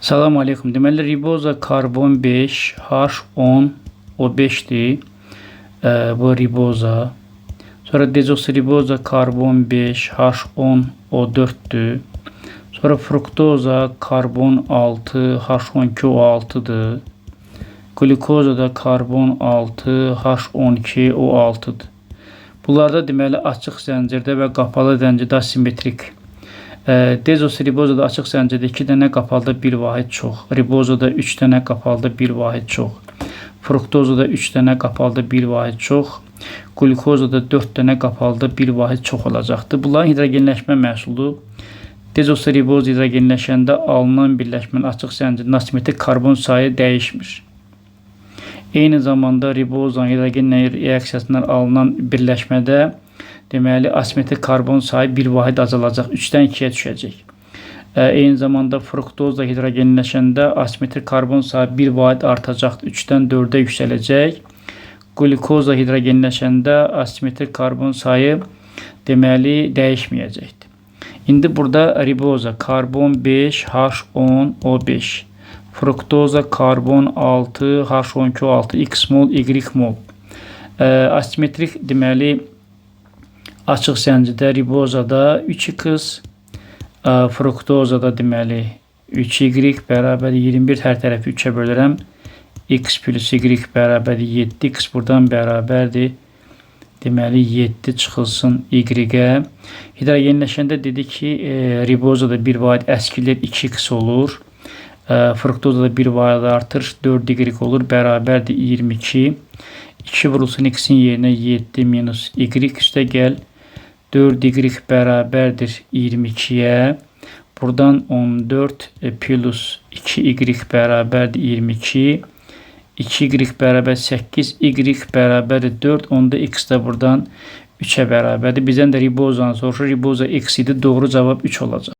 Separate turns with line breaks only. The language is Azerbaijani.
Salam aleykum. Deməli riboza karbon 5, H10, O5-dir. Bu riboza. Sonra dezoksiriboza karbon 5, H10, O4-dür. Sonra fruktoza karbon 6, H12, O6-dır. Qlükoza da karbon 6, H12, O6-dır. Bunlarda deməli açıq zəncirdə və qapalı zəncirdə asimetrik. Dezoksiribozada açıq zəncirdə 2 dənə, qapalıda 1 vahid çox. Ribozada 3 dənə, qapalıda 1 vahid çox. Fruktozada 3 dənə, qapalıda 1 vahid çox. Qlukozada 4 dənə, qapalıda 1 vahid çox olacaqdır. Bunların hidrogenləşmə məhsulu dezoksiriboz hidrogenləşəndə alınan birləşmənin açıq zəncirinin asimetrik karbon sayı dəyişmir. Eyni zamanda ribozanın hidrogenlə reaksiyasından alınan birləşmədə deməli asimetrik karbon sayı 1 vahid azalacaq, 3-dən 2-yə düşəcək. Eyni zamanda fruktoz da hidrogenləşəndə asimetrik karbon sayı 1 vahid artacaq, 3-dən 4-ə yüksələcək. Qlükoza hidrogenləşəndə asimetrik karbon sayı deməli dəyişməyəcəkdir. İndi burada riboza karbon 5, H10, O5. Fruktoza karbon 6, H12, O6, X mol, Y mol. Asimetrik deməli açıq zəncirdə ribozada 3X, fruktozada deməli 3Y bərabər 21, hər tərəfi 3-ə bölürəm. X plus Y bərabər 7, X buradan bərabərdir. Deməli 7 çıxılsın Y-ə. Hidrogenləşəndə dedi ki, ribozada 1 vahid əskilir, 2X olur. Fruktozada 1 vahid artır, 4Y olur, bərabərdir 22. 2 vurulsun X-in yerinə 7 minus Y üstə gəl. 4Y bərabərdir 22-yə. Buradan 14 plus 2Y bərabərdir 22. 2Y bərabər 8, Y bərabərdir 4. Onda X də buradan 3-ə bərabərdir. Bizdən də ribozanı soruşur. Riboza X idi. Doğru cavab 3 olacaq.